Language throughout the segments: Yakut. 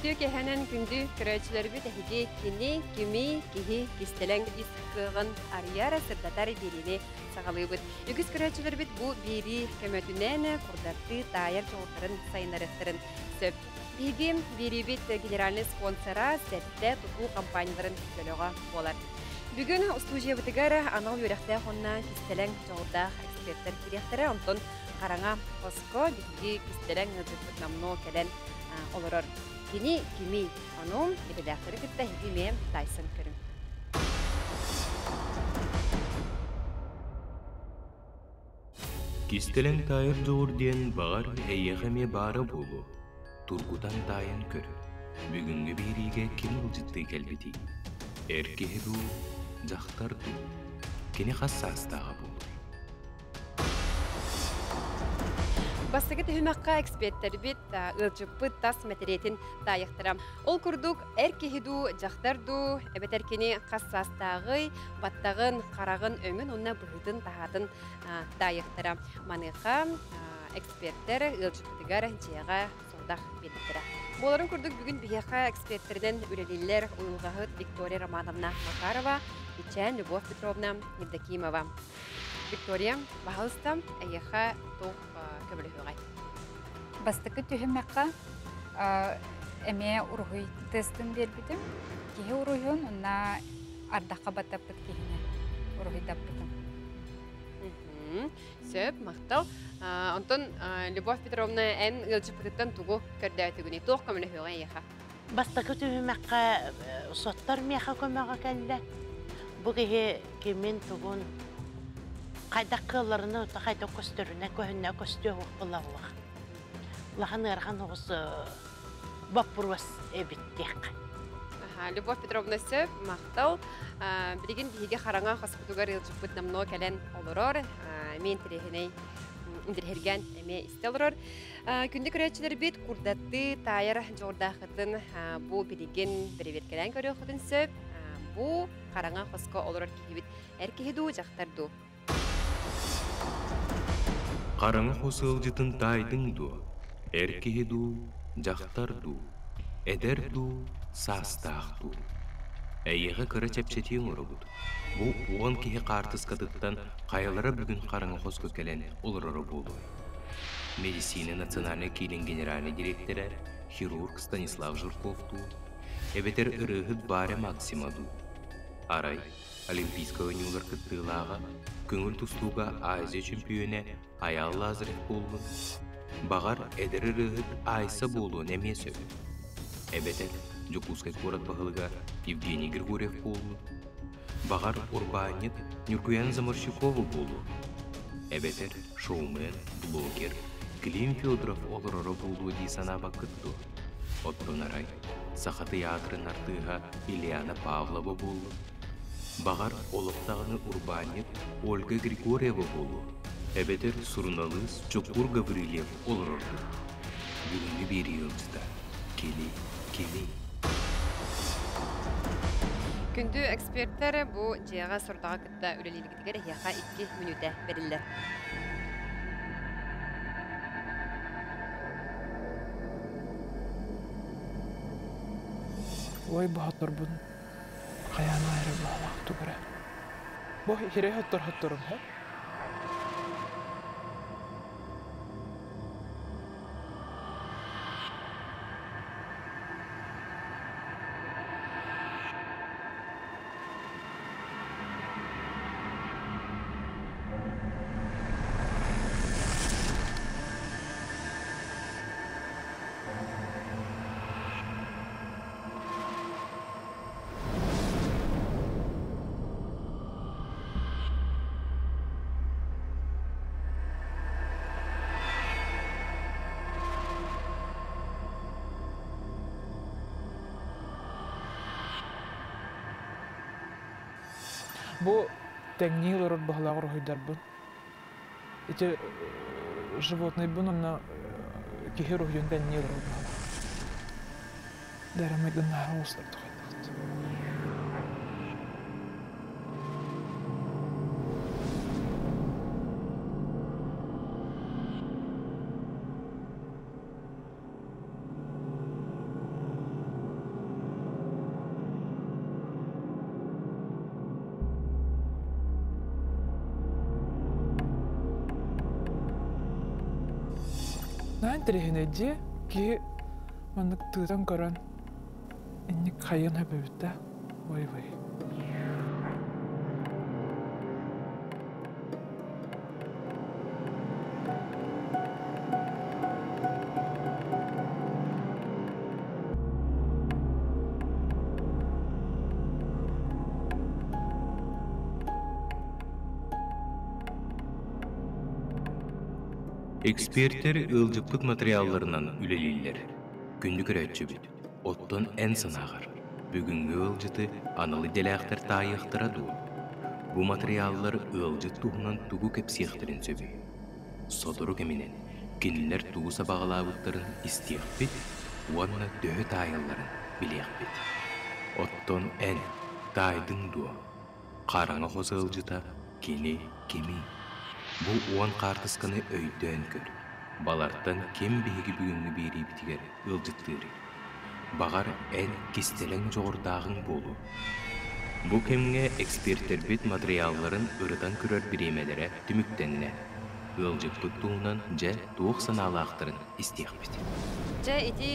Үтүө киэһэнэн күндү көрөөччүлэрбит эһиги кини, кими, киһи кистэлэҥ ис кыаҕын арыйар, сырдатар биэриини саҕалыыбыт. Үгүс көрөөччүлэрбит бу биэрии көмөтүнэн курдаттыы таайар дьоҕурдарын сайыннарыахтарын сөп. Биһиги биэриибит генеральнай спонсора Сэттэ тутуу компанияларын бөлөҕө буолар. Бүгүн устуудьуйабытыгар анал үөрэхтээх уонна кистэлэҥ дьоҕурдаах эксперттэр киириэхтэрэ. Онтон хараҥа хоско биһиги кистэлэҥ ыалдьыппыт номнуо кэлэн олорор. Кини кимий? Ону идэлээхтэри кытта эһиги эмиэ таайсан көрүҥ. Кистэлэҥ таайар дьоҕур диэн баҕар эйиэхэ эмиэ баара буолуо. Тургутан таайан көр. Бүгүҥҥү биэриигэ ким ыалдьыттыы кэлбитий? Эр киһи дуу, дьахтар дуу? Кини хас саастааҕа буолуой? Бастакы түһүмэххэ экспертэрбит ыалдьыппыт тас мэтириэтин таайыахтара. Ол курдук, эр киһи дуу, дьахтар дуу, эбэтэр кини хас саастааҕый, баттаҕын, хараҕын өҥүн уонна быһыытын-таһаатын таайыахтара. Маныаха эксперттэр ыалдьыппытыгар дьиэҕэ сорудах биэрбиттэрэ. Буоларын курдук бүгүн биһиэхэ экспертэринэн үлэлииллэр уйулҕаһыт Виктория Романовна Макарова, Ичээн Любовь Петровна Евдокимова. Виктория, баһалыста, эйиэхэ туох көмөлөһүөҕэй? Бастакы түһүмэххэ эмиэ уруһуй тестын биэрбитим. Киһи уруһуйун уонна ардахха баттаппыт киһини уруһуйдаппытым. Сөп, махтал. Онтон Любовь Петровна, эн ыалдьыппытыттан тугу көрдөөтүгүнүй? Туох көмөлөһүөҕэй эйиэхэ? Бастакы түһүмэххэ соттор миэхэ көмөҕө кэллэ. Бу киһи кимин-тугун хайдах кыалларына хайдах көстөрүнэ көһүннэ көстүө буоллаҕа. Улахан ыарахан оҕус боппуруос эбит диэххэ. Любовь Петровна сөп, махтал. Билигин биһиги хараҥа хоспутугар ыалдьыппыт номнуо кэлэн олорор. Эмиэ интэриэһинэй интэриэһиргээн эмиэ истэ олорор. Күндү көрөөччүлэрбит курдаттыы таайар дьоҕурдааххытын бу билигин бэрэбиэркэлээн көрүөххүтүн сөп. Бу хараҥа хоско олорор киһибит эр киһи дуу, дьахтар дуу? Хараҥа хос ыалдьытын таайдыҥ дуо? Эр киһи дуу, дьахтар дуу? Эдэр дуу, саастаах дуу? Эйиэхэ кыра чэпчэтии оҥоробут. Бу уон киһи хаартыскатыттан хайалара бүгүн хараҥа хоско кэлэн олороро буолуой? Медицина национальнай киинин генеральнай дириэктэрэ хирург Станислав Жирков дуу, эбэтэр ырыаһыт Варя Максима дуу? Арай, Олимпийскай оонньуулар кыттыылааҕа, көҥүл тустууга Азия чөмпүйүөнэ Айаал Лазарев буоллун? Баҕар, эдэр ырыаһыт Айса буолуон эмиэ сөп. Эбэтэр Дьокуускай куорат баһылыга Евгений Григорьев буоллун? Баҕар, урбаанньыт Ньургуяна Заморщикова буолуо. Эбэтэр шоумен, блогер Клим Федоров олороро буолуо дии санаабаккыт дуо? Оттон арай, Саха тыйаатырын артыыһа Ильяна Павлова буоллун? Баҕар, олох даҕаны урбаанньыт Ольга Григорьева буолуо. Эбэтэр суруналыыс Чокуур Гаврильев олорор дуу? Бүгүҥҥү биэрии ыалдьыта Кини кимий? Күндү эксперттэр, бу дьиэҕэ сордаҕа кытта үлэлииргитигэр эһиэхэ 2 мүнүүтэ бэриллэр. Ой, боһоторбун хайаан аайра баалаах тугура. Бу хире хоттор хотторум хэ. Бу тэҥнии олорор баһылаах уруһуйдарбын. Ити животнойбун онно киһи уруһуйун тэҥнии олорор баһылаах. Дарамайгыннааҕы оҕустар тухайдахт. Наһаа интэриэһинэй дии. Киһи маннык тыытан көрөн инник хайыан сөп эбит да. Ой-ой. Экспертэр ыалдьыппыт матырыйаалларынан үлэлииллэр. Күндү көрөөччүбүт, оттон эн санааҕар, бүгүҥҥү ыалдьыты анал идэлээхтэр таайыахтара дуо? Бу матырыйааллар ыалдьыт туһунан тугу кэпсиэхтэрин сөбүй? Сотору кэминэн кинилэр тугу сабаҕалаабыттарын истиэхпит уонна төһө таайалларын билиэхпит. Оттон эн таайдыҥ дуо? Хараҥа хос ыалдьыта кини кимий? Бу уон хаартысканы өйдөөн көр. Балартан ким биһиги бүгүҥҥү биэриибитигэр ыалдьыттыырый? Баҕар, эн кистэлэҥ дьоҕурдааҕыҥ буолуо. Бу кэмҥэ экспертэрбит матырыйаалларын ырытан көрөр бириэмэлэрэ түмүктэннэ. Ыалдьыппыт туһунан дьэ туох санаалаахтарын истиэхпит. Дьэ ити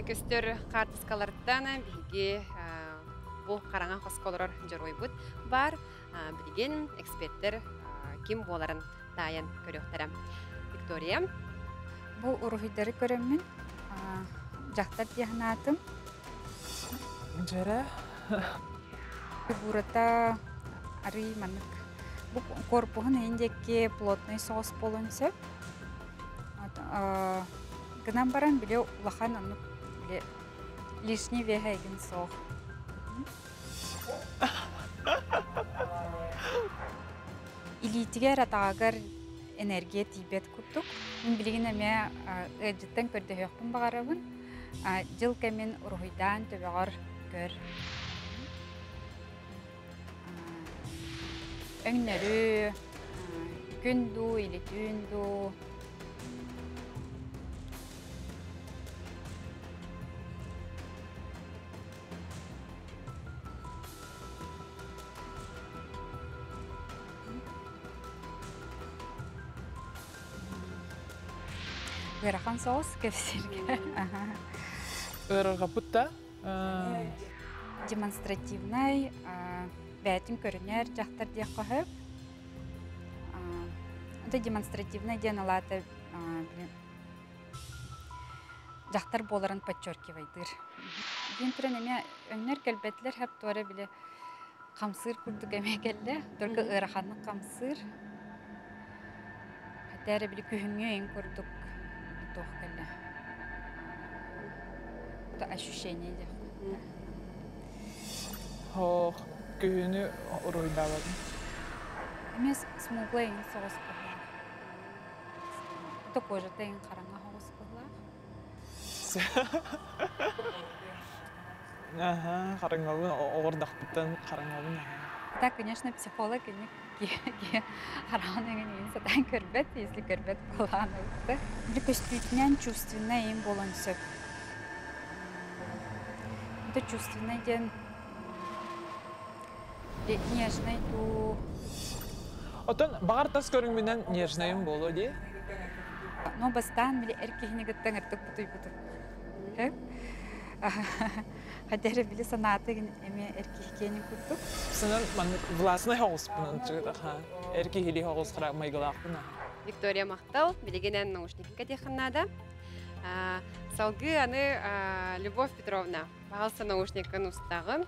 көстөр хаартыскалартан биһиги бу хараҥа хоско олорор дьоруойбут баар. Билигин эксперттэр ким буоларын таайан көрүөхтэрэ. Виктория. Бу уруһуйдары көрөммүн дьахтар дии санаатым. Дьэрэ. Фигурата арый маннык. Бу корпуһун иһин диэки плотный соҕус буолуон сөп. Гынан баран били улахан оннук били лишний веһа игин суох. Илиитигэр, атаҕыгар энергия тиийбэт курдук. Мин билигин эмиэ ыалдьыттан көрдөһүөхпүн баҕарабын. Дьыл кэмин уруһуйдаан төбөҕөр көр. Өҥнөрү, күн дуу, или түүн дуу. Ыарахан соҕус кэпсииргэ. Ыарырҕаппыт да? Демонстративнай, бэйэтин көрүнэр дьахтар диэххэ сөп. Это демонстративнай диэн алаата дьахтар буоларын подчеркивайдыыр. Диэн туран эмиэ өҥнөр кэлбэтилэр хэп туора били хамсыыр курдук эмиэ кэллэ. Только ыараханнык хамсыыр. Хотя эрэ били күһүҥҥү өйүн курдук туох кэллэ. Это ощущение диэх. Хоох, күһүнү уруһуйдаабатым. Эмиэ смуглай иҥин соҕус быһыылаах. Это кожата иҥин хараҥа соҕус быһыылаах. Аха, хараҥабын оҕордохпуттан хараҥабын. Так, конечно, психолог инник хараҕын эҥин иин сатаан көрбөт, если көрбөт буолаан ылты. Били көстүүтүнэн чувственнай им буолуон сөп. Это чувственнай диэн нежный дуу. Оттон баҕар тас көрүҥмүнэн нежнайым буолуо дии. Но бастаан били эр киһини кытта ыртык бутуйбутум. Хотя эрэ били санаата эмиэ эр киһи киэнин курдук. Сынан маннык властный хоҕуспунан чыгытаха. Эр киһилии хоҕус хара майгылаахпын. Виктория махтал, билигинэн наушникка кэтиэххин наада. Салгыы аны Любовь Петровна, пожалуйста, наушниккын устаҕын.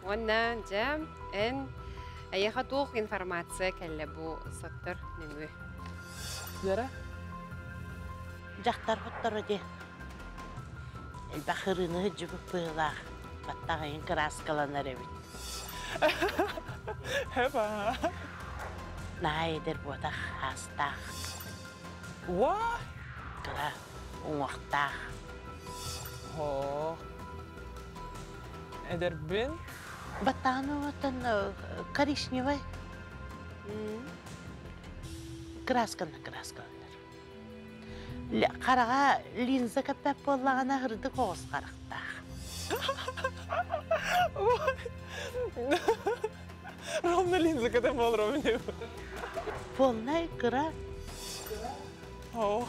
Уонна дьэ, эн эйиэхэ туох информация кэллэ бу соттор нөҥүө? Вера? Дьахтар хотторо диэн элбэх ырыыны сылдьыбыт быһыылаах баттаҕайын кырааскаланар эбит. Хэба. Наһаа эдэр буотах аастаах. Уа! Кыра уҥуохтаах. Һоо. Эдэрбин. Баттаҕын уҥуоттан коричневай. Красканы краскаланар. Хараҕа линза кэппэт буоллаҕына ырдык оҕус харахтаах. Ровно линза кэтэн буолар. Полнай кыра. Оо.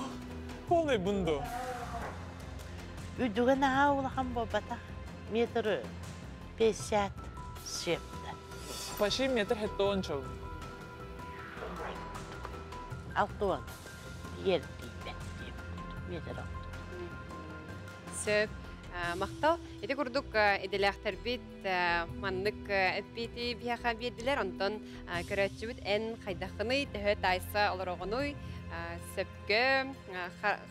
Полный бунду. Үрдүгэ наһаа улахан буолбатах. Метр 50 септа. Почти метр хеттон чол. Алтуан. Ер тиийбэт диэбит. Метр Сөп. Махтал. Ити курдук идэлээхтэрбит маннык эппити биһиэхэ биэрдилэр. Онтон көрөөччүбүт эн хайдаххыный, төһө таайса олороҕунуй, сөпкө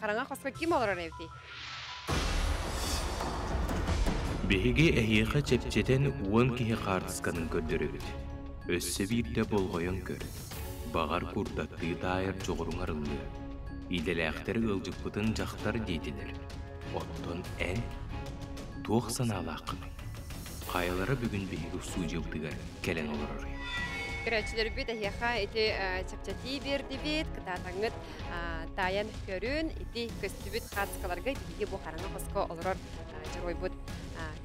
хараҥа хоско ким олорор эбитий? Биһиги эһиэхэ чэпчэтэн 10 киһи хаартысканын көрдөрөбүт. Өссө биирдэ болҕойон көр. Баҕар курдаттыы таайар дьоҕуруҥ арыллыа. Идэлээхтэр ыалдьыппытын дьахтар диэтилэр. Оттон эн туох санаалааххыный? Хайалара бүгүн биһиги устуудьуйабытыгар кэлэн олороруй? Көрөөччүлэрбит эһиэхэ ити чэпчэтии биэрдибит, кытаатаҥҥыт таайан көрүн, ити көстүбүт хаартыскаларга биһиги бу хараҥа хоско олорор дьоруойбут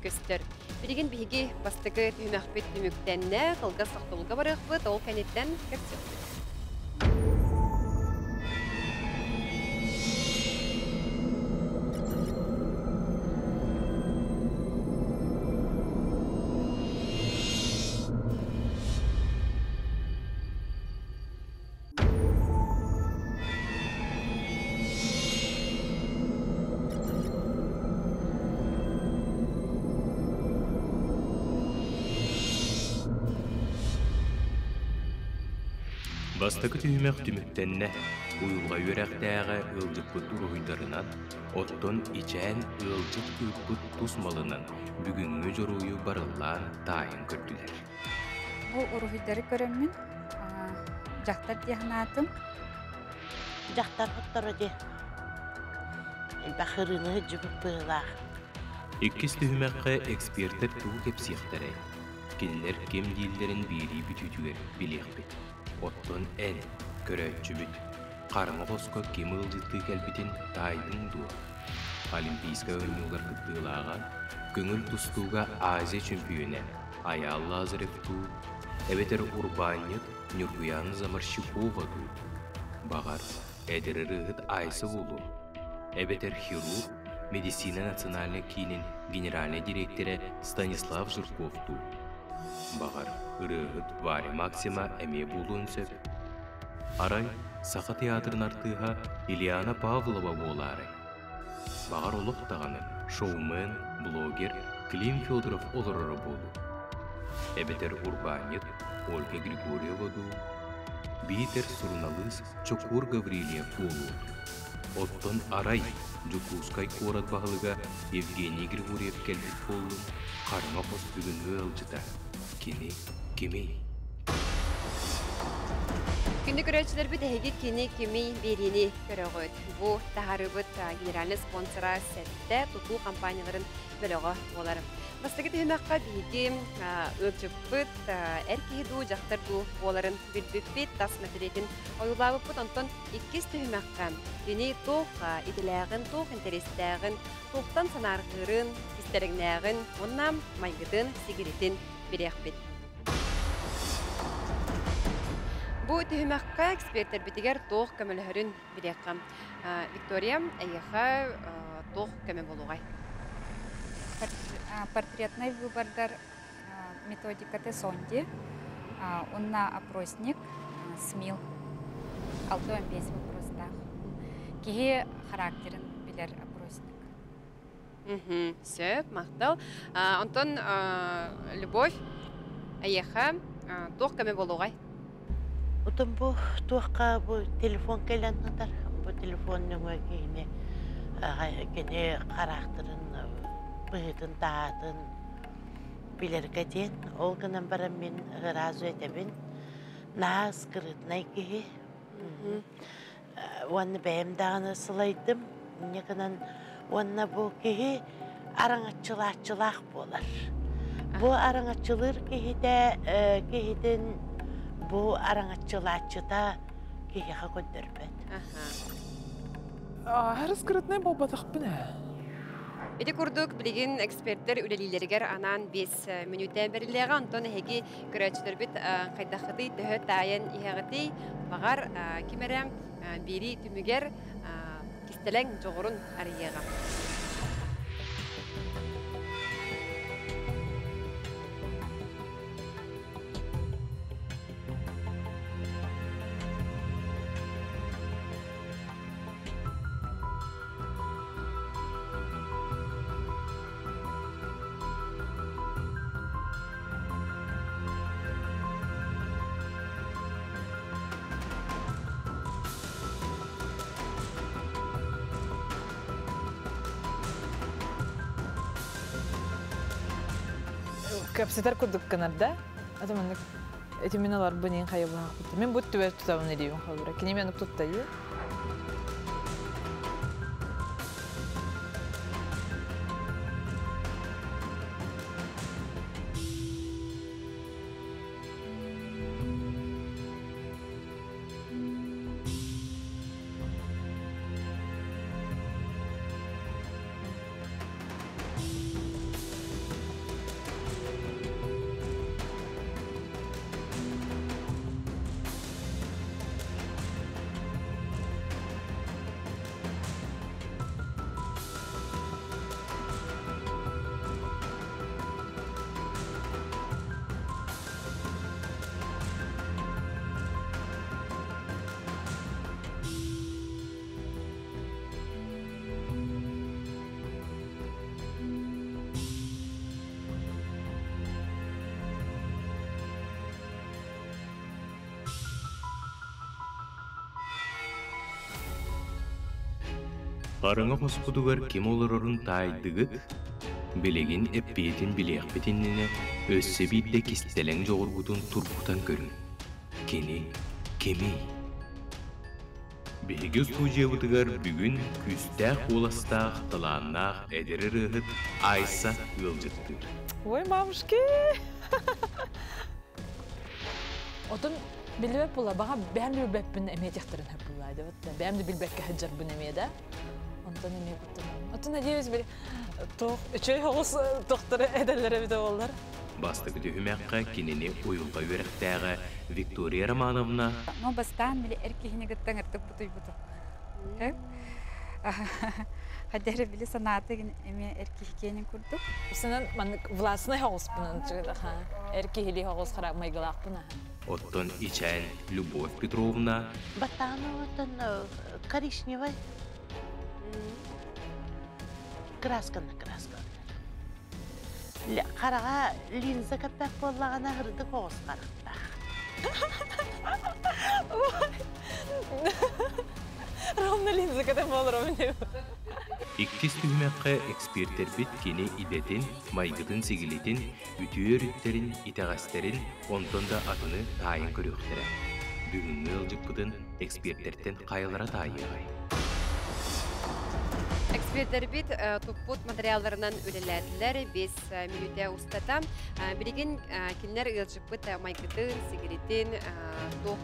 көстөр. Билигин биһиги бастакы түһүмэхпит түмүктэннэ, кылгас тохтобулга барыахпыт, ол кэнниттэн көрсүөхпүт. Бастакы түһүмэх түмүктэннэ. Уйулҕа үөрэхтээҕэ ыалдьыппыт уруһуйдарынан, оттон ичээн ыалдьыт ыыппыт тус малынан бүгүҥҥү дьоруойу барыллаан таайан көрдүлэр. Бу уруһуйдары көрөммүн дьахтар дии санаатым. Дьахтар хотторо дии. Элбэх ырыыны дьүбүк быһыылаах. Иккис түһүмэххэ экспертэр тугу кэпсиэхтэрэй? Кинилэр ким дииллэрин биэрии бүтүүтүгэр билиэхпит. Оттон эн, көрөөччүбүт, хараҥа хоско ким ыалдьыттыы кэлбитин таайдыҥ дуо? Олимпийскай оонньуулар кыттыылааҕа, көҥүл тустууга Азия чөмпүйүөнэ Айаал Лазарев дуу, эбэтэр урбаанньыт Ньургуйаана Заморщикова дуу? Баҕар, эдэр ырыаһыт Айса буолуо, эбэтэр хирург, Медицина национальнай киинин генеральнай дириэктэрэ Станислав Жирков дуу? Баҕар, ырыаһыт Варя Максима эмиэ буолуон сөп. Арай, Саха театрын артыыһа Ильяна Павлова буолаарай? Баҕар олох даҕаны шоумен, блогер Клим Федоров олороро буолуо. Эбэтэр урбаанньыт Ольга Григорьева дуу, биитэр суруналыыс Чокуур Гаврильев буолуо дуу. Оттон арай Дьокуускай куорат баһылыга Евгений Григорьев кэлбит буоллун, хараҥа хос бүгүҥҥү ыалдьыта кини кимий? Күндү көрөөччүлэрбит эһиги кини кимий биэриини көрөҕүт. Бу таһаарыыбыт генеральный спонсора Сэттэ тутуу компанияларын бөлөҕө буолар. Бастакы түһүмэххэ биһиги ыалдьыппыт эр киһи дуу, дьахтар дуу буоларын билбиппит, тас мэтириэтин ойуулаабыппыт. Онтон иккис түһүмэххэ кини туох идэлээҕин, туох интэриэстээҕин, туохтан санаарҕыырын, истэрэҥнээҕин уонна майгытын, сигилитин билиэхпит. Бу түһүмэххэ экспертэрбитигэр туох көмөлөһөрүн билиэххэ. Виктория, эйиэхэ туох көмө буолуоҕай? Портретный выбордар методиката Сонди, уонна опросник СМИЛ. 65 вопростаах. Киһи характерын билэр опросник. Сөп, махтал. Онтон Любовь, эйиэхэ туох көмө буолуоҕай? Отон бу туохха бу телефон кэлэн сытар. Бу телефон нөҥүө киһини кини хараахтарын быһыытын таһаатын билэргэ диэн. Ол гынан баран мин сразу этэбин, наһаа скрытнай киһи. Уонна бэйэм даҕаны сылайдым. Инньэ гынан уонна бу киһи араҥаччылааччылаах буолар. Бу араҥаччылыыр киһитэ киһитин бу араҥаччылааччыта киһиэхэ көрдөрбөт. Хара скрытнай буолбатахпын ээ. Ити курдук билигин эксперттэр үлэлииллэригэр анаан 5 мүнүүтэ бэриллиэҕэ. Онтон эһиги көрөөччүлэрбит хайдаххытый, төһө таайан иһэҕитий? Баҕар, ким эрэ биэрии түмүгэр Кистэлэҥ дьоҕурун арыйыаҕа. Кэпсэтэр курдук гынар да. Ата маннык эти мин аларбын иин хайыбаахпыт. Мин бу түбэр тутабын илиибин холбура. Кини мен туттайы. Хараҥа хоспутугар ким олорорун таайдыгыт? Билигин эппиэтин билиэхпит иннинэ өссө биирдэ кистэлэҥ дьоҕургутун тургутан көрүҥ. Кини кимий? Биһиги устуудьуйабытыгар бүгүн күүстээх куоластаах, талааннаах эдэр ырыаһыт Айса ыалдьыттыыр. Ой, мамушки! Отон билбэт була, баҕа бэйэм да билбэппин эмиэ этиэхтэрин сөп буолла дебит. Бэйэм да билбэккэ сылдьарбын эмиэ да. Онтон эмиэ куттанабын. Оттон надеюсь, били туох үчүгэй соҕус тохтору эдэллэр эбитэ буоллар. Бастакы түһүмэххэ кинини уйулҕа үөрэхтээҕэ Виктория Романовна Но бастаан били эр киһини кытта ыртык бутуйбутум. Хайда эрэ били санаата эмиэ эр киһи киэнин курдук. Сынан маннык властный соҕуспунан эр киһилии соҕус хара майгылаахпын аха. Оттон ичээн Любовь Петровна Баттаҕын коричневай красканы красканы. Хараҕа линза кэппэт буоллаҕына ырдык оҕус харахтаах. Ровно линза кэтэн буоларым Иккис түһүмэххэ экспертэрбит кини идэтин, майгытын-сигилитин, үтүө өрүттэрин, итэҕэстэрин, онтон да атыны таайан көрүөхтэрэ. Бүгүҥҥү ыалдьыппытын экспертэртэн хайалара таайыаҕай? Экспертэрбит туппут материалларынан үлэлээтилэр 5 мүнүүтэ устата. Билигин кинилэр ыалдьыппыт майгытын, сигилитин, туох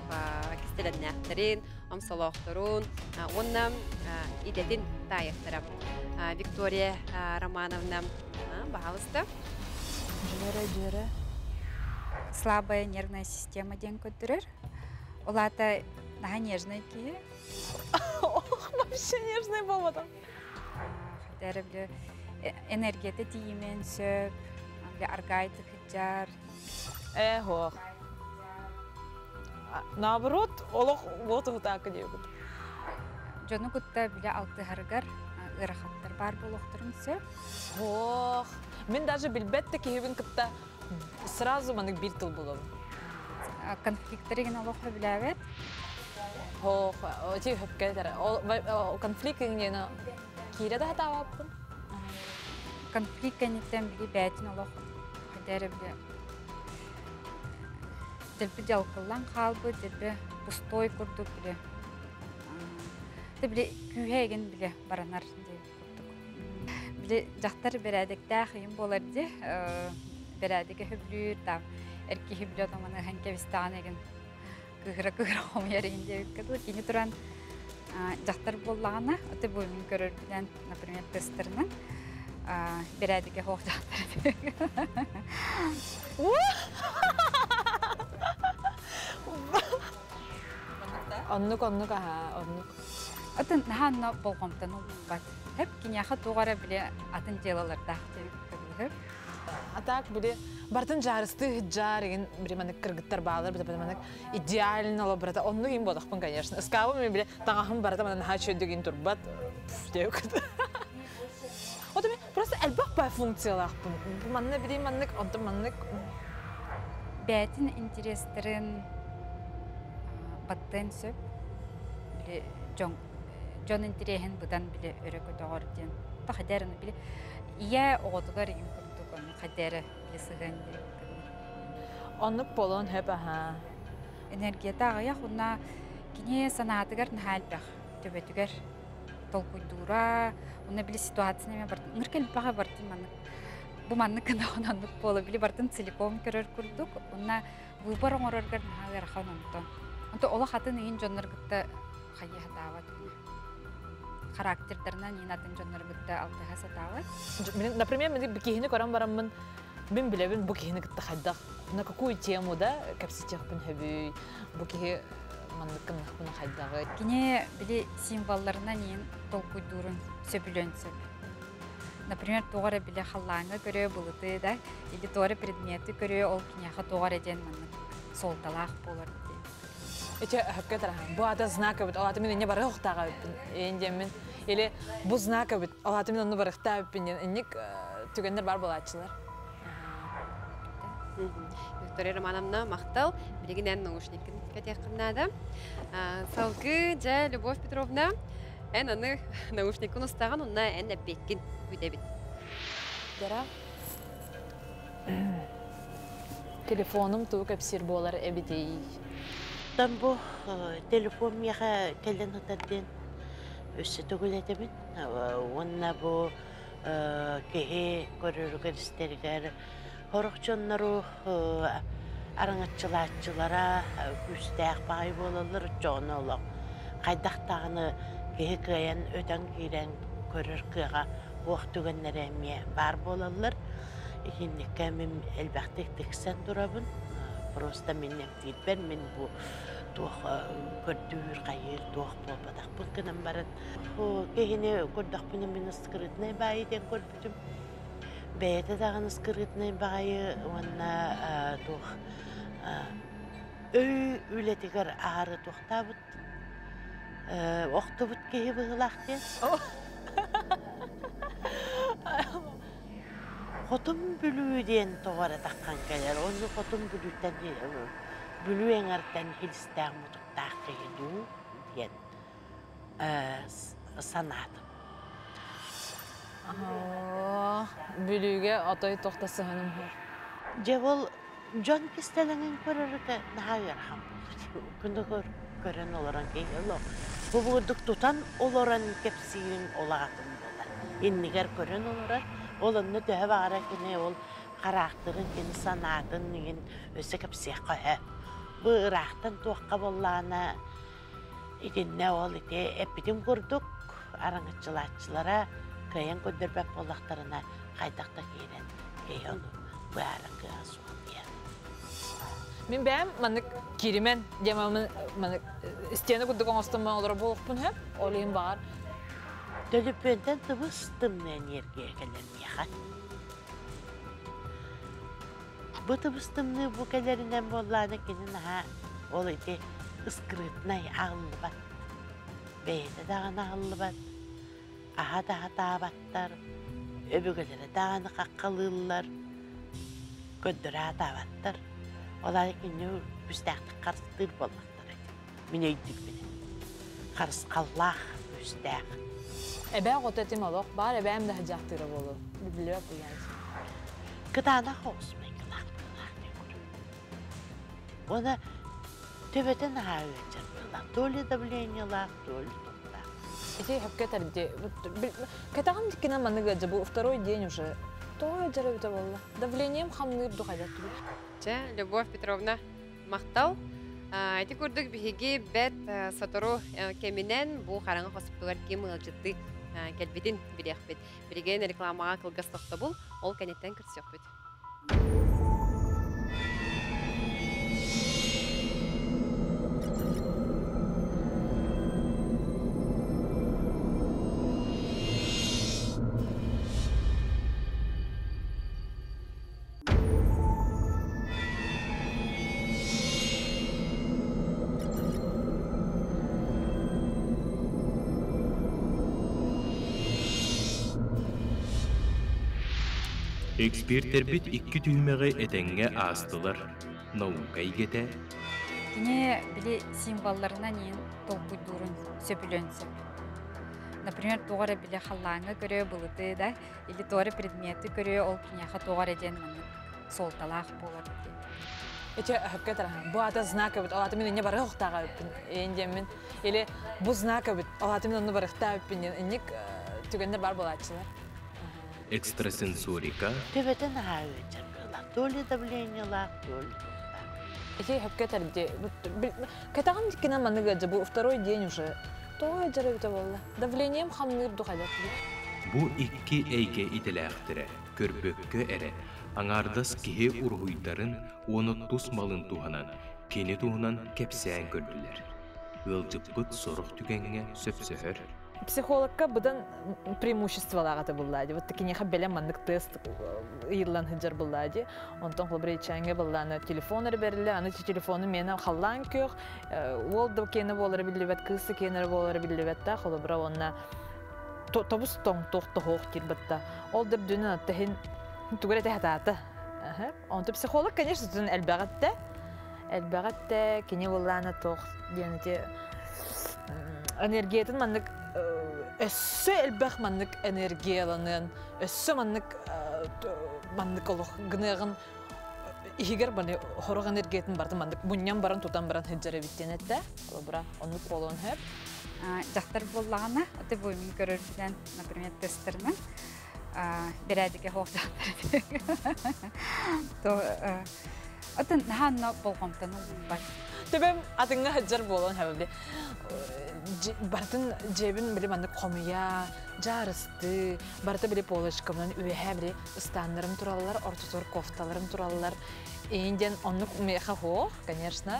кистэлэннээхтэрин, омсолоохторун уонна идэтин таайыахтара. Виктория Романовна, баһаалыста. Дьүөрэ, дьүөрэ. Слабая нервная система диэн көрдөрөр. Ол аата наһаа нежный киһи. Ох, вообще нежный буолбатах. Хайда эрэ били энергията тиийимиэн сөп, били аргайты кыдьар. Э, ох. Наоборот, олох вот так диэбит. Дьону кытта били алтыһарыгар ыарахаттар баар буолуохтарын сөп. Ох, мин даже билбэт да киһибин кытта сразу маннык биир тыл булабын. Конфликттары гин олох билээбэт. Ох, ти хөпкө Ол конфликт иҥиэне киирэ да хатаабаппын. Конфликт кэнниттэн били бээтин олох хайда эрэ били дэлби дьалкыллан хаалбыт, дэлби пустой курдук били били күүһэ эгин били баранар диэбит курдук. Били дьахтар бэрээдэктээх ыйым буолар ди, бэрээдэгэ хөблүүр, там эр киһи били отоманы ыһан кэбистэҕин эгин кыыһыра-кыыһыра хомуйар игин диэбиккэ дылы кини туран дьахтар буоллаҕына, аты бу мин көрөрбүнэн, например, тестарынан бэрээдэгэ суох дьахтар. Оннук, оннук, аха, оннук. Атын наһаа болҕомтону уурбат. Хеп киниэхэ туох эрэ били атын дьыалалардаах диэбиккэ. А так били бартын жарысты жар еген били манык кыргыттар баалар били манык идеально лабрата онну им бодахпын, конечно. Ыскаабым мен били таҥаһым барата манан наһаа чөйдүгин турбат диэбик. Вот мен просто элбэх бай функциялаахпын. Манна били маннык, онтон маннык. Бээтин интерестерин баттыан сөп. Били дьон дьон интириэһин быдан били өрө көтөҕөр диэн. Та хадэрин били ийэ оҕотугар им курдук ону хадэрэ били сыһыан диэн. Оннук болон хөп аха. Энергията аҕыйах уонна кини санаатыгар наһаа элбэх төбөтүгэр толкуйдуура, уонна били ситуацияны эмэ бартын ыныр кэлбэҕэ бартын маннык бу маннык гына оннук буола били бартын целиком көрөр курдук уонна выбор оҥороргор наһаа ыарахан онтон. Онто олох атын иин дьоннор кытта хайыы сатаабат характердарынан иин атын дьоннор кытта алтыһа сатаабат. Например, мен киһини көрөн бараммын, мин билэбин бу киһини кытта хайдах, на какую тему да кэпсэтиэхпин хөбүй, бу киһи маннык гыннахпына хайдаҕы. Кини били символларынан иин толкуйдуурун сөбүлүөн сөп. Например, туох эрэ били халлааҥҥа көрөө былыты да, или туох эрэ предмети көрөө, ол киниэхэ туох эрэ диэн маннык суолталаах буолар диэн. Ити хөпкө тарахан. Бу ата знак эбит, ол ата мин инне бары охтаага эбиппин. Ээн диэммин. Или бу знак эбит, ол ата мин онну барыхтаа эбиппин диэн инник түгэннэр бар буолааччылар. Виктория Романовна, махтал. Билигин эн наушниккин кэтиэххин наада. Салгыы, дьэ, Любовь Петровна, эн аны наушниккын устаҕын, онно эн эппиэккин күүтэбит. Дара. Телефонум тугу кэпсиир буолар эбитий? Там бу телефон миэхэ кэлэн ытар диэн өссө төгүл этэбин. Уонна бу киһи көрөрүгэр истэригэр сорох дьоннору араҥаччылааччылара күүстээх баҕайы буолаллар, оччоҕуна олох хайдах даҕаны киһи кыайан өтөн киирэн көрөр кыаҕа суох түгэннэрэ эмиэ баар буолаллар. Итинниккэ мин элбэхтик тиксэн турабын. Просто мин эмтиирбэр мин бу туох көрдүүр, хайыыр туох буолбатахпын гынан баран киһини көрдөхпүнэ мин скрытнай баайы диэн көрбүтүм. Бэйэтэ даҕаны скрытнай баҕайы уонна туох өй үлэтигэр аһары туохтаабыт охтубут киһи быһыылаах диэн. Хотун Бүлүү диэн тоҕо эрэ таххан кэлэр. Онно Хотун Бүлүүттэн Бүлүү эҥэртэн хилистээх мутуктаах киһи дуу диэн санаатым. Бүлүүгэ отой тохто сыһыным хор. Дьэ ол дьон кистэлэҥин көрөргө наһаа ыарахан буолла. Күнү көрөн олорон киһи олох бу курдук тутан олорон кэпсиирин олаҕатын буолар. Иннигэр көрөн олорор, ол онно төһө баҕара кини ол хараахтырын, кини санаатын иһин өссө кэпсиэххэ өһө. Бу ыраахтан туохха буоллаҕына итиннэ ол ити эппитим курдук араҥаччылааччылара кыайан көрдөрбөт буоллахтарына хайдах да киирэн киһи ону быһаарар кыаҕа суох диэн. Мин бэйэм маннык киримэн диэн маннык стена курдук оҥостон олорор буолуохпун сөп. Ол иһин баҕар. Төлөпүөнтэн тыбыс тымныы энергия кэлэр миэхэ. Бу тыбыс тымныы бу кэлэринэн буоллаҕына кини наһаа ол ити ыскрытнай аҕыллыбат. Бэйэтэ даҕаны аҕыллыбат, аһа да аһатаабаттар, өбүгэлэрэ даҕаны хаххалыыллар, көрдөрө аһатаабаттар. Ол аайы кини күүстээхтик харыстыыр буоллахтара. Мин өйдүүрбүнэн. Харысхаллаах, күүстээх. Эбээ оҕото этим олох баар эбээм да садьаахтыыра буолуо. Билбэт буолааччы. Кытаанах оҕус майгылаах быһыылаах диэн көрөбүн. Уонна төбөтө наһаа ыалдьар быһыылаах. То ли давлениелаах, то ли туохтаах. Ити хөпкө этэрди. Кэтэҕим диккинэн маннык ыалдьа бу второй день уже. Тоҕо ыалдьар эбитэ буолла? Давлением хамныыр духайдар тугу? Чэ, Любовь Петровна, махтал. Ити курдук биһиги бэт сотору кэминэн бу хараҥа хоспутугар ким ыалдьыттыы кэлбитин билиэхпит. Билигин рекламаҕа кылгас тохтобул, ол кэнниттэн көрсүөхпүт. Эксперттербит икки түһүмэҕи этэҥҥэ аастылар. Наука эйгэтэ Кини били символларынан иин толкуйдуурун сөбүлүөн сөп. Например, туох эрэ били халлааҥҥа көрүө, былыты да, или туох эрэ предмети көрүө, ол киниэхэ туох эрэ диэн маннык суолталаах буолар диэн. Эти хөпкө тарахан. Бу ата знак эбит, ол ата мин инне барыах охтааҕа эбиппин. Эйин диэммин. Или бу знак эбит, ол ата мин онну барыахтаа эбиппин диэн инник түгэннэр бар буолааччылар. Экстрасенсорика Төбөтө наһаа ыалдьар быһыылаах. То ли давлениелаах, то ли туохтаах. Эти хөпкө тарди. Кэтаҕым диккинэн маннык ыалдьа, бу второй день уже. Тоҕо ыалдьар эбитэ буолла? Давлением хамныыр духайдар. Бу икки эйгэ идэлээхтэрэ көрбөккө эрэ аҥаардас киһи уруһуйдарын уонна тус малын туһанан кини туһунан кэпсээн көрдүлэр. Ыалдьыппыт сорох түгэҥҥэ сөпсөһөр. Психологка быдан преимуществолаах этэ буллаа дии. Вот киниэхэ бэлэм маннык тест ыйыллан сылдьар буллаа дии. Онтон холобур ичээҥҥэ быллааны телефон эрэ бэриллэ, аны телефону миэнэ халлаан күөх, уол да киэнэ буолара биллибэт, кыыс да киэнэ буолара биллибэт да, холобура уонна тобус тоҥ туох тоһуох диир батта. Ол да үрдүнэн аттаһин тугу эрэ этэ Онто психолог, конечно, тутун элбэҕиттэ. Элбэҕиттэ, кини буллаана туох диэн ити энергиятын маннык өссө элбэх маннык энергияланыан, өссө маннык маннык олох гыныаҕын иһигэр баны хорох энергиятын барытын маннык мунньан баран тутан баран сылдьар эбит диэн этте. Холобура, оннук буолуон сөп. Дьахтар буоллаҕына, аты бу мин көрөрбүнэн, например, тестеринэн бэрээдэгэ суох дьахтар то атын наһаа болҕомтону уурбат. Төбөм атыҥҥа сылдьар буолан хэбэби барытын дьиэбин били маннык хомуйа, дьаарысты, барыта били полочкабынан үөһээ били ыстааннарым тураллар, ортотугар кофталарым тураллар. Иин диэн оннук миэхэ суох, конечно.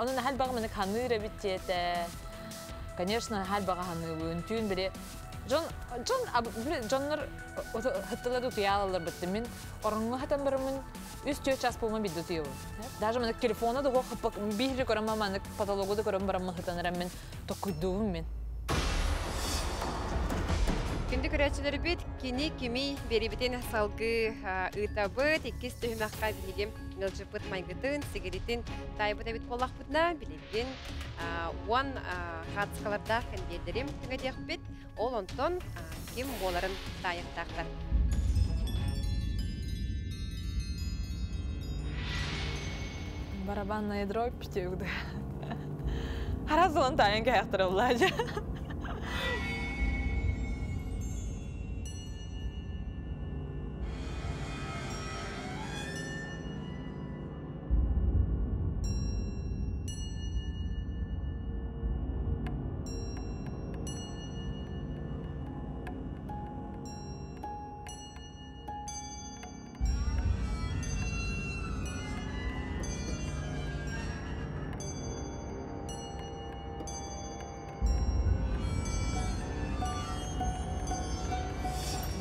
Ону наһаа элбэҕи маннык ханыыр эбит диэтэ. Конечно, наһаа элбэҕи ханыыбын. Түүн били дьон дьон дьоннор хыттылар утуйаалалар бытты. Мин ороҥҥо хатан бараммын 3-4 час буолма бидде утуйабын. Даже маннык телефона да хоппак биир көрөн маннык потологу да көрөн бараммын хытанарам мин токкуйдуубун мин. Күндү көрөөччүлэрбит, кини кими биэрибитин салгыы ыытабыт. Иккис түһүмэххэ биһиги ыалдьыппыт майгытын, сигиритин таайбыт эбит буоллахпытына, билигин уон хаартыскалардаах кэнбиэрдэрим түҥэтиэхпит. Ол онтон ким буоларын таайыахтаахтар. Барабанная дробь диэбит. Харазылан таайан кэһэхтэрэ буллаажа.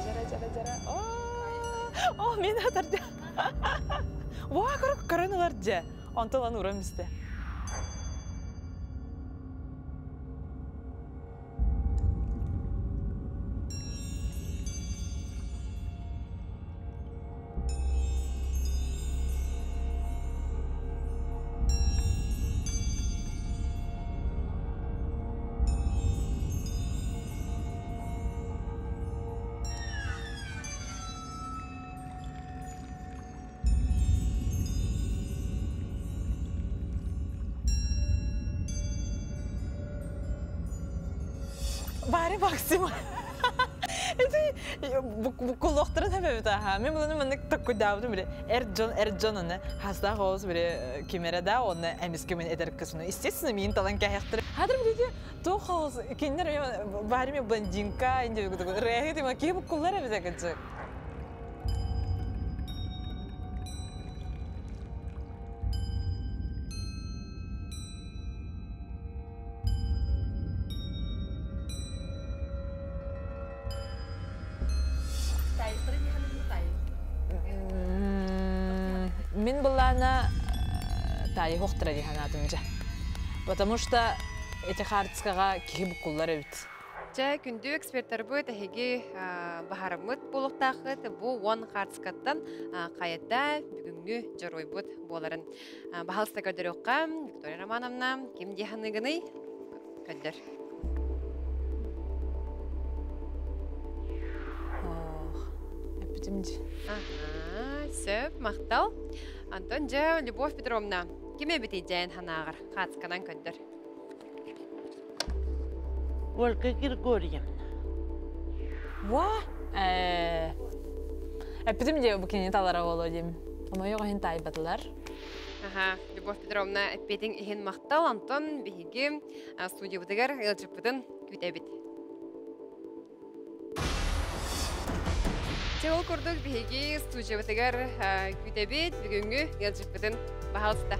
Жара, жара, жара. О, мен атарды. Ва, көрөн ылар дьэ. Онтон урам истэ. Бары Максим. Это букулохтарын хэбэбит аха. Мен буланы маннык таккуйдаабытым биле. Эр дьон, эр дьон оны хастаах оҕус биле кимере да оны эмиске мен эдэр кысыны. Естественно, миин талан кэһэхтэр. Хадыр биле туох оҕус кинилер бары мен блондинка инде рэхи тима ки букуллар эбит кыджык. Мин былаана таайы хохтара дии санаатым дьэ. Потому что эти хаартыскаҕа киһи буккуллар эбит. Чэ, күндү эксперттарбыт эһиги баһарыммыт буолуохтааххыт бу уон хаартыскаттан хайата бүгүҥҥү дьоруойбут буоларын. Баһалыста көрдөрүөххэ, Виктория Романовна, ким дии саныыгыный? Көрдөр. Ох, эппитим дии. Аха, сөп, махтал. Антон, дьэ, Любовь Петровна, ким эбитий дьээн ханааҕар хаацканан көрдөр. Ольга Григорьевна. Ва? Эппитим дии бу кини талара буолуо диим. Омойуох иһин таайбатылар. Аха, Любовь Петровна, эппиэтиҥ иһин махтал. Антон биһиги студиябытыгар ыалдьыппытын күүтэбит. Дьэ, ол курдук биһиги студиябытыгар күүтэбит бүгүҥҥү ыалдьыппытын. Пожалуйста.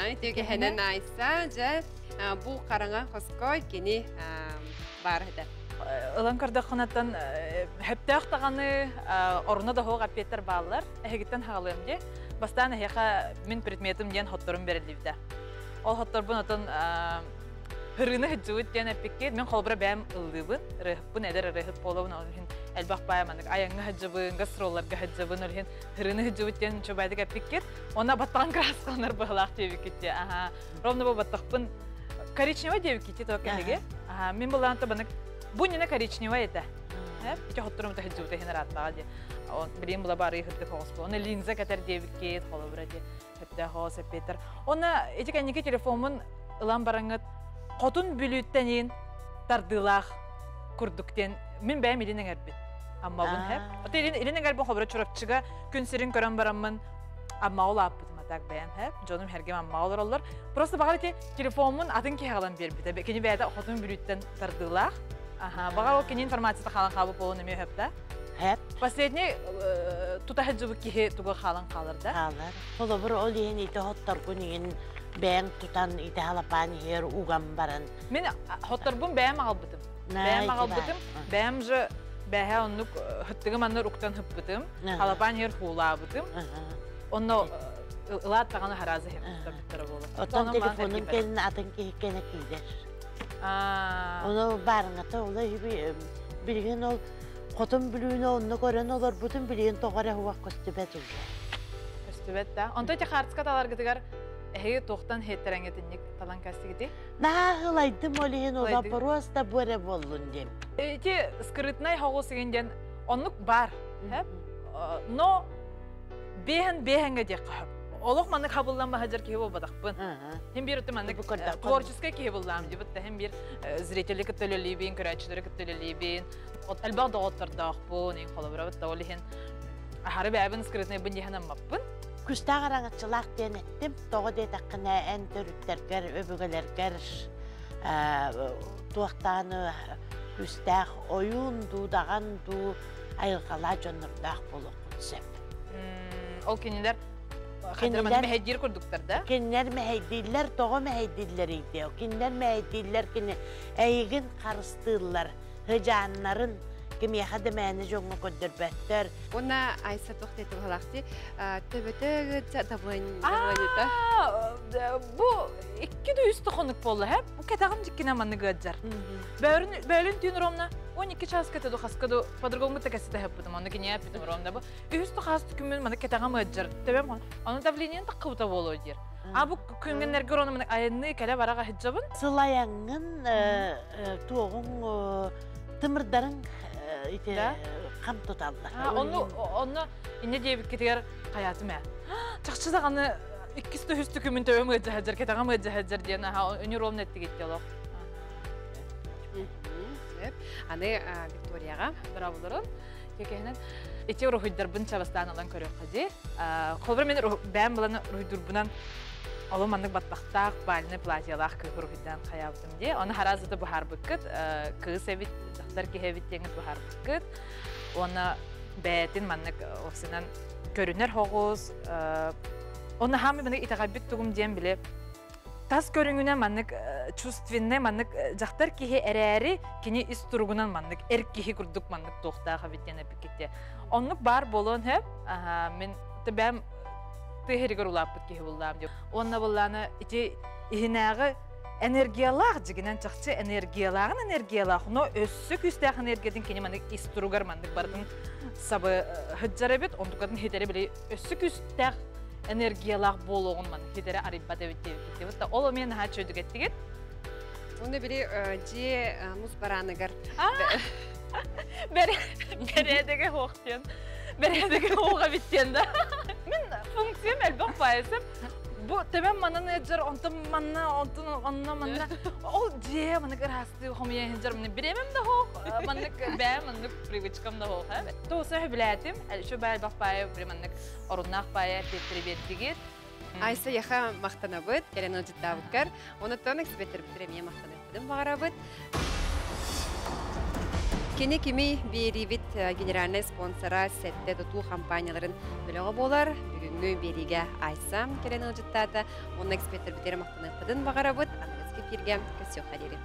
Үтүөкэһэнэн Айса, дьэ, бу хараҥа хоско кини баар этэ. Ылан көрдөххүнэттэн хөптөөх даҕаны оруна да суох эппиэттэр бааллар. Эһигиттэн хаалыам дии. Бастаан эһиэхэ мин предметым диэн хотторум бэриллибитэ. Ол хотторбун отон Ырыаны сылдьыбыт диэн эппиккит, мин холобура бэйэм ыллыыбын, ырыаһыппын, эдэр ырыаһыт буолабын, ол иһин элбэх баайа маннык айаҥҥа сылдьабын, гастролларга сылдьабын, ол иһин ырыаны сылдьыбыт диэн чобайдык эппиккит. Уонна баттаҕын кырааскаланар быһалаах диэбиккит дии. Аха, ровно бу баттахпын коричневый диэбиккит дии только эһиги. Аха, мин былаан табанык бу нина коричневый этэ. Ити хотторум сылдьыбыта иһин ырааттаҕа дии. Билигин була бары ыһырдык оҕус буол. Оны линза кэтэр диэбиккит, холобура дии. Сөптөөх оҕус эппиэттэр. Уонна ити кэнники телефоммун ылан бараҥҥыт хотун Бүлүүттэн тардыылаах курдук диэн мин бэйэм илин эҥэрбин. Аммабын хэп. Ото илин илин эҥэрбин холобура Чурапчыга күн сирин көрөн бараммын Аммаҕа улааппытым а так бэйэм хэп. Дьонум сэргэм Аммаҕа олороллор. Просто баҕар ити телефоммун атын киһи аҕалан биэрбитэ. Кини бэйэтэ хотун Бүлүүттэн тардыылаах. Аха, баҕар ол кини информацията хаалан хаалбыт буолуон эмиэ сөп да. Хэп. Последний тута сылдьыбыт киһи туга хаалан хаалар да? Хаалар. Холобур, ол иһин ити хотторгун иһин бэйэҥ тутан ити халапаан иһигэр уган баран. Мин хотторбун бэйэм аҕалбытым. Бэйэм аҕалбытым. Бэйэм же бэһэ оннук хыттыгым аннар уктан хыппытым. Халапаан иһэр хуулаабытым. Онно ылаат даҕаны хараазы иһэр буолар. Оттон телефонун кэлин атын киһи кэнэ киирэр. Ону баарыҥата ола билигин ол Хотун Бүлүүнү онно көрөн олорбутун билигин тоҕо эрэ уһуох көстүбэт уже. Көстүбэт да. Онто ити хаартыска таларгытыгар эһиги туохтан хеттерэҥҥитинник талан кэстигити? Наһаа ылайдым ол иһин ола просто бу эрэ буоллун диэн. Ити скрытнай хоҕус игин диэн оннук бар. Но бэһэн бэһэнгэ диэххэ хөп. Олох маннык хабыллан баһадьар киһи буолбатахпын. Хим биир өттө маннык творческай киһи буллаам дибит да хим биир зрители кытта үлэлиибин, көрөөччүлэри кытта үлэлиибин. Элбэх доҕоттордоохпун, ин холобурабыт да ол иһин аһары бэйэбин скрытнайбын диэһэн аммаппын. Күстээх араҥаччылаах диэн эттим. Тоҕо диэтэххинэ эн төрүттэргэр, өбүгэлэргэр туохтааны күстээх ойуун дуу, даҕан дуу айылҕалаа дьоннордоох буолуоххун сөп. Ол кинилэр кинилэр мэһэйдиир курдуктар да? Кинилэр мэһэйдииллэр, тоҕо мэһэйдииллэрий диэ. Кинилэр мэһэйдииллэр, кини эйигин харыстыыллар. Һыдьааннарын кимиэхэ да мээнэ дьоҥҥо көрдөрбөттөр. Уонна Айса туох диэтэ баһалаахти төбөтө ыытса давлениета. Бу икки да үс хонук буолла һэ. Бу кэтэҕим дьиккинэ маннык ыаддьар. Бөөрүн бөөлүн түүн ромна 12 чааска төду хаска ду по-другому та кэсите хэппитим. Онно киниэ эппитим ромна бу үһүс да хаас күммүн маны кэтэҕим ыаддьар. Төбөм ону давлениен таххыбыта буолуо диир. А бу күнгеннерге рону маны айанны кэлэ бараға хиджабын. Сылайаҥҥын туоҕуҥ тымырдарыҥ ити хам туталлар. Онну онно инне диэбиккитигэр хайаатым ээ. Чахчы даҕаны иккис да үһүс күмүн төбөм ыадьаһадьар, кэтэҕим ыадьаһадьар диэн аха үнүр ровно эттигит олох. Аны Викторияҕа браvolорун кекеһинэн ити уруһуйдарбын чабастаан ылан көрүөххэ дии. Холобура мен бэйэм булан уруһуйдурбунан олу маннык баттахтаах бальный платьялаах кыыс уруһуйдаан хайаабытым дии. Оны хараазыта быһаарбыккыт, кыыс эбит, дьахтар киһи эбит диэҥҥит быһаарбыккыт. Уонна бэйэтин маннык овсынан көрүнэр хоҕус. Оны хаамы маннык итэҕэйбит тугум диэн били тас көрүҥүнэн маннык чувственный маннык дьахтар киһи эрээри кини ис туругунан маннык эр киһи курдук маннык туохтаах эбит диэн эппиккит. Оннук баар буолуон сөп. Мин бэйэм. Тыа улааппыт киһи буллаам деп. Онна буллааны ити иһинээҕи энергиялаах дьигинэн чахчы энергиялааҕын энергиялаах, но өссө күүстээх энергиятын кини маннык ис туругар маннык бардын сабы хыджар эбит, онтукатын хитэри били өссө күүстээх энергиялаах буолуоҕун маннык хитэри арыйбат эбит диэбит. Ол эмиэ наһаа чөйдүгэттигит. Оны били дьиэ мус барааныгар бэрээдэгэ хуохтиэн. Бэрээдэгэ хуоға биттиэн да. Мин функциям элбэх баайысым. Бу төбөм манан ыджар, онтон манна, онтон онно манна. Ол дьиэ маннык ыраастыы хомуйа сылдьар маны биремем да хоох, маннык бээ маннык привычкам да хоох. Тоуса хөбүлээтим, şu баай бах баайы бир маннык оруннаах баайы эппиэттери биэрдигит. Айса яха мақтанабыт, кэлэн ылдьыттаабыккар, онуттан экспертербит эмиэ мақтанабытын баҕарабыт. Кини кими биэрибит генеральный спонсора Сетте тутуу компанияларын бөлөҕө буолар. Бүгүҥҥү биэриигэ Айса кэлэн ылдьыттаата. Онно экспертербитигэр махтаныахпытын баҕарабыт. Аныгыскы эфиргэ көрсүөххэ диэри.